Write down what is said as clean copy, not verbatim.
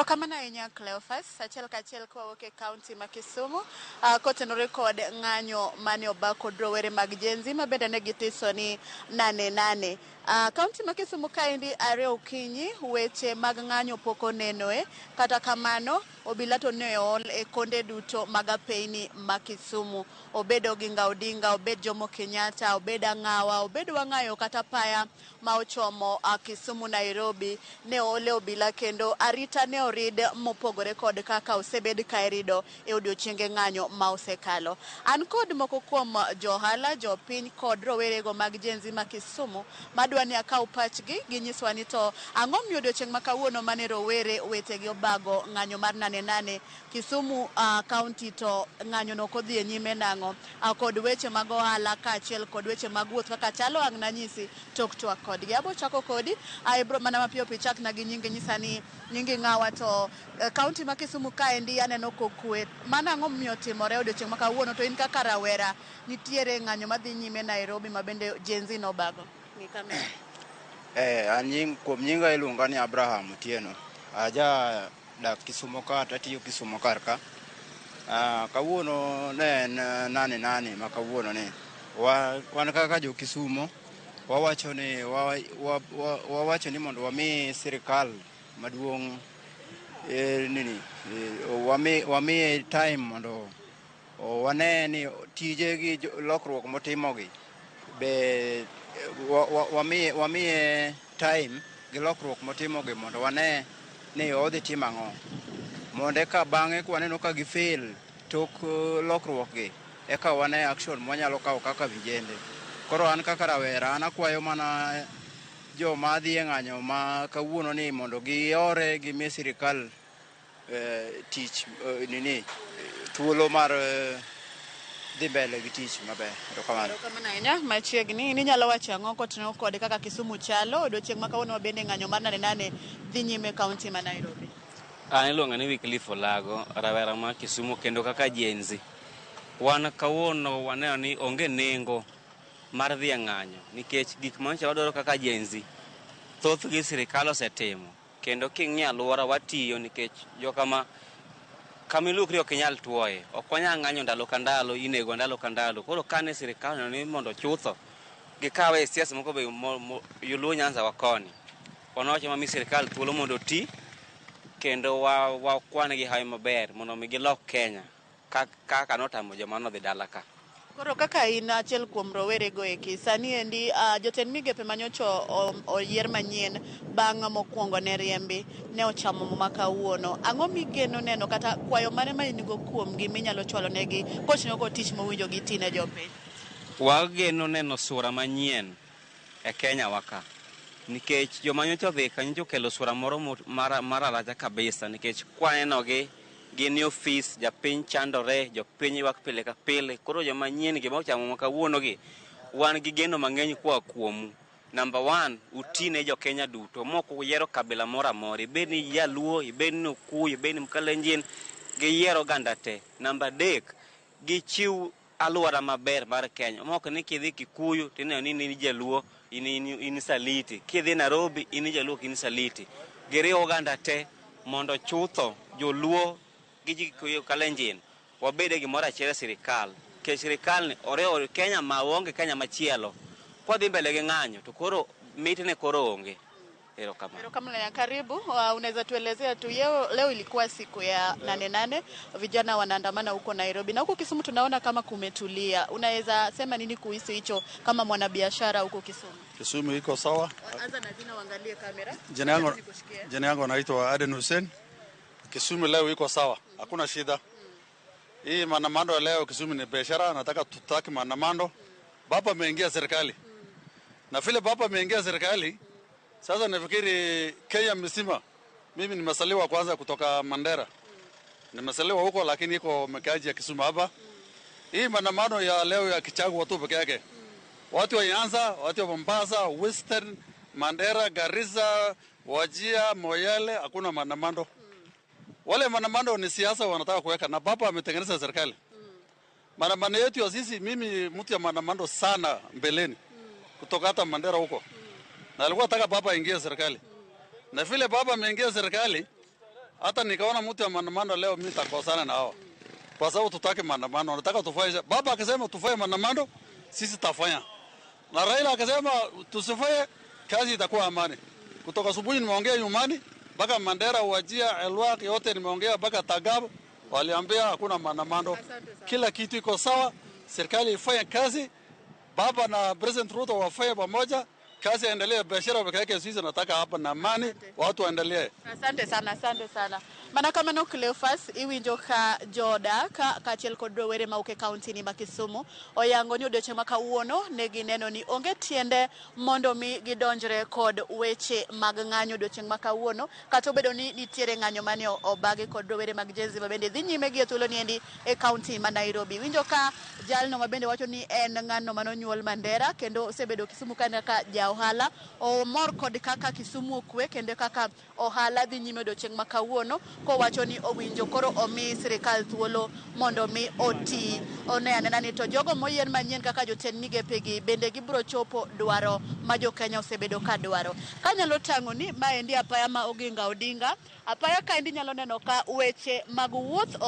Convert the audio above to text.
Erokamano ahinya, Cleophas. Achiel kachiel kawuok e kaunti ma Kisumu, kotenore kod ng'anyo mane oba kod rowere mag Gen Z ma bende ne githiso ni nane nane. Kaunti ma Kisumu kaendi are okinyi weche mag ng'anyo pok onenoe. Kata kamano, obila to ne ool e konde duto mag apeyni ma Kisumu. Obed Oginga Odinga, obed Jomo Kenyatta, obed Ang'awa, obed Wang'ayo kata Paya ma ochomo Kisumu Nairobi ne oole obila kendo arita ne orid mopogore kod kaka osebed ka irido e odiochienge ng'anyo ma osekalo. An kod moko kuom johala, jopiny kod rowerego mag Gen Z ma Kisumu madwa ni akaw pachgi ginyiswa ni to ang'o miyo odiochieng' ma kawuono mane rowere wetegi obago ng'anyo mar nane nane Kisumu county to ng'anyo no ok odhi e nyime nang'o, kod weche mag ohala kaachiel kod weche mag wuoth kaka chalo ang' nanyisi tok twak kodgi. Abo chako kodi, ibro mana mapiyo piyo chakna gi nyingi, nyisa ni nyingi ng'awa to county ma Kisumu kaendi aneno kokwe. Mano ang'o momiyo timore odiochieng' ma kawuono to in kaka rawera nitiere ng'anyo madhi nyime Nairobi ma bende Gen Z nobago? Ng'i kamera. An nying, kuom nyinga iluonga ni Abraham Otieno. Aja dak Kisumo ka tatiyo Kisumo kar ka. Kawuono ne en nane nane ma kawuono ni. Wan kaka jo Kisumo wawacho ni wawacho ni mondo wami sirikal maduong' nini wamiye time mondo wane ni tije gi lokruok motimogi be wamiye time gi lokruok motimogi mondo wane ni odhi timo ang'o mondo eka bang'e kwaneno ka gifail tok lokruok gi eka wane action mwanyalo kawo kaka vijende. Koro an kaka rawera an akwayo mana joma dhi e ng'anyo ma kawuono ni mondo giore gimi sirikal tich nini thuolo mar dhi mbele gi tich maber. Erokamano. Erokamano ahinya. Machiegni, inyalo wacho ang'o kotenore kod kaka Kisumu chalo odiochieng' ma kawuono bende ng'anyo mar nane nane dhi nyime e kaunti ma Nairobi? An iluonga ni Wycliffe Olago, rawera ma Kisumu kendo kaka Gen Z. Wan kawuono waneno ni onge nengo mar dhi e ng'anyo nikech gik manyocha wadwaro kaka Gen Z thothgi sirikal osetimo kendo king'iyo alwora watiyo nikech jokama kama iluokri ok inyal tuoye. Ok wanyal ng'anyo ndalo ka ndalo, inego ndalo ka ndalo. Koro kane sirikal oneno ni mondo chutho gikawe e siasa moko be Luo Nyanza wa koni. Wan wacho mami sirikal thuolo mondo oti kendo wakwan gi hawi maber mondo mi gilok Kenya kaka notamo joma nodhi dala ka. Koro kaka in achiel kuom rowere go eki, sani endi jotend migepe manyocha oyier manyien bang' mokwongo ne riembi ne ochamo muma kawuono. Ang'o migeno neno kata kwayo mane ma in go kuomgi minyalo chwalo negi koting'o kod tich mowinjo giti ne jopiny? Wageno neno sura manyien e Kenya wa ka nikech joma nyocha odhi ka nyocha okelo sura moro mararacha kabisa nikech kwanenogi gin e ofis, japiny chandore, jopiny ywak pile ka pile. Koro joma nyien gi ma ochamo ma kawuono gi wan gi geno mang'eny koa kuomu. Number one, uti ne jo Kenya duto mok uyiero kabila moro amora, ibed ni Jaluo, ibed ni Okuyu, ibed ni Mkalenjin, giyier oganda te. Namba adek, gichiw alwora maber mar Kenya. Mok ni kidhi Kikuyu tineno ni in Jaluo, in saliti. Kidhi Nairobi, in Jaluo, in saliti. Giriw oganda te mondo chutho Joluo gi Kikuyu Kalenjin wabed e gimoro achiel e sirikal. Nikech sirikal ni oriwo Kenya ma waonge Kenya machielo. Kwadhi mbele gi ng'anyo to koro mitne koro onge. Erokamano. Erokamano ya karibu. Unaweza tuelezea tu leo ilikuwa siku ya nane nane, vijana wanaandamana huko Nairobi na huko Kisumu tunaona kama kumetulia. Unaweza sema nini kuhusu hicho kama mwanabiashara huko Kisumu? Kisumu iko sawa. Anza na jina, uangalie kamera. Jina yangu, Nikushikie. Jina yangu naitwa Aden Hussein. Kisumu leo iko sawa, hakuna shida. Hii maandamano ya leo Kisumu ni biashara, nataka tutaki maandamano. Baba ameingia serikali, na vile baba ameingia serikali, sasa nafikiri Kenya mzima. Mimi nimesaliwa kwanza kutoka Mandera, nimesaliwa huko, lakini iko mkaji ya Kisumu hapa. Hii maandamano ya leo ya Gachagua tu peke yake, watu wa Nyanza, watu wa Mombasa, Western, Mandera, Garissa, Wajir, Moyale, hakuna maandamano. Wale maandamano ni siasa wanataka kuweka, na baba ametengeneza serikali. Maandamano yetu ya sisi, mimi mtu ya maandamano sana mbeleni, kutoka hata Mandera huko, na alikuwa nataka baba aingie serikali, na vile baba ameingia serikali, Hata nikaona mtu ya maandamano leo, mimi nitakosana na hao, kwa sababu tutaki maandamano, nataka tufanye. Baba akisema tufanye maandamano, sisi tutafanya, na Raila akisema tusifanye, kazi itakuwa amani. Kutoka asubuhi nimeongea nyumbani mpaka Mandera, Wajir, Elwak yote nimeongea mpaka Tagab, waliambia hakuna maandamano, kila kitu iko sawa, serikali ifanye kazi, baba na President Ruto wafanye pamoja, kazi endelee, biashara peke yake. Sisi nataka hapa na amani, watu waendelee. Asante sana, asante sana. Mana kamano Cleophas, iwinjo ka jodak kaachiel kod rowere mawuok e kaunti ni ma Kisumu oyango ni odiochieng' ma kawuono ne gineno ni onge tiende mondo mi gidonjre kod weche mag ng'anyo odiochieng' ma kawuono, kata obedo ni nitiere ng'anyo mane obagi kod rowere mag Gen Z ma bende dhi nyime gi e thuolo niendi e kaunti ma Nairobi. Winjo ka jalno ma bende wacho ni en ng'ano manonyuol Mandera kendo osebedo Kisumu ka kaka ja ohala, omor kod kaka Kisumu okwe kendo kaka ohala dhi nyime odiochieng' ma kawuono, kowacho ni owinjo koro omi sirikal thuolo mondo mi oti one anena ni to jogo moyier manyien kaka jotend migepegi bende gibiro chopo dwaro ma jokenya osebedo ka dwaro. Kanyalo tang'o ni maendi apaya ma Oginga Odinga, apaya kaendi nyalo neno ka weche mag wuoth